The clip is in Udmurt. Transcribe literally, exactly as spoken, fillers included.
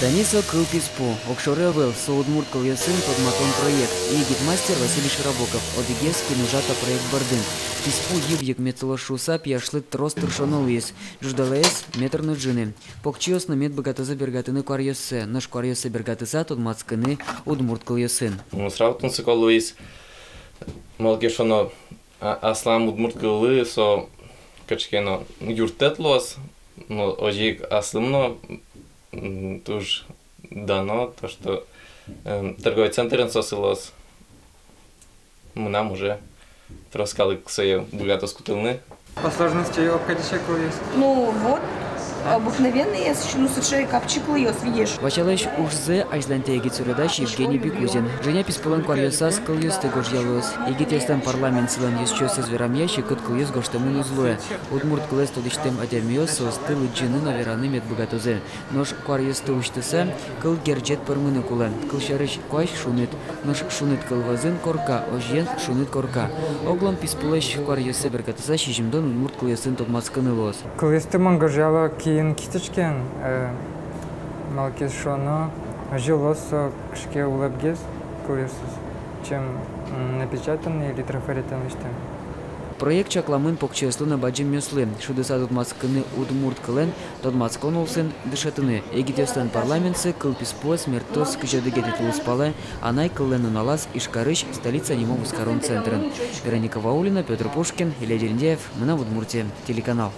Тани со кыл писпу. Огшоры ӧвӧл, со удмурт кылъёсын тодматон проект. Егит мастер Василий Широбоков одӥгез, кин ужа та проект бордын. Писпу йыг-йыг мед луоз шуыса, пияшлы трос тыршоно луиз. Ӝуждалаез метр но ӝыны. Покчиос но мед быгатозы бергатыны куаръёссэ, нош куаръёссэ бергатыса тодматскыны удмурт кылъёсын. Мусравтун сыко луиз, малы ке шуоно, а-, аслам удмурт кыллы со кыӵе ке но юрттэт луоз, но озьы ик аслым но, м, туж дано то, что, эм, торговый центрын со сылоз. Мынам уже трос калык сое быгатоз кутылыны. По сложности обкадисе кылъёс. Ну вот, обыкновенные, ну, сыӵе капчи кылъёс, видишь. Васялэсь ужзэ азьланьтэ егит суредась Евгений Бикузин. Женя писпулэн куаръёсаз кылъёсты гожъялоз. Егитъёслэн парламентсылэн ёзчиосыз верамъя, секыт кылъёс гожтэмын уз луэ. Удмурт кылэз тодӥсьтэм адямиос соосты лыдӟыны но вераны мед быгатозы. Нош куаръёсты усьтыса, кыл герӟет пӧрмыны кулэ. Кылсярысь, куазь — шуныт. Нош шуныт кыл вӧзын — корка, озьыен, шуныт корка. Оглом писпулэсь куаръёссэ бергатыса, сизьымдон удмурт кылъёсын тодматскыны луоз. Кылъёсты мон гожъяло киын кисточкаен, э, малы ке шуоно, озьы луоз со кыӵе ке улэпгес кылъёсыз, чем, м, напечатанный или трафаретэн лэсьтэм. Проект чакламын покчиослы но бадӟымъёслы. Шудыса тодматскыны удмурт кылэн, тодматскон улсын дышетыны. Егитъёслэн парламентсы кыл писпуэз мертоз кызь одӥгетӥ тулыспалэ Анай кыллэн нуналаз Ижкарысь «Столица» нимо вузкарон центрын. Вероника Ваулина, Пётр Пушкин, Илья Дерендяев, «Мынам Удмуртие» телеканал.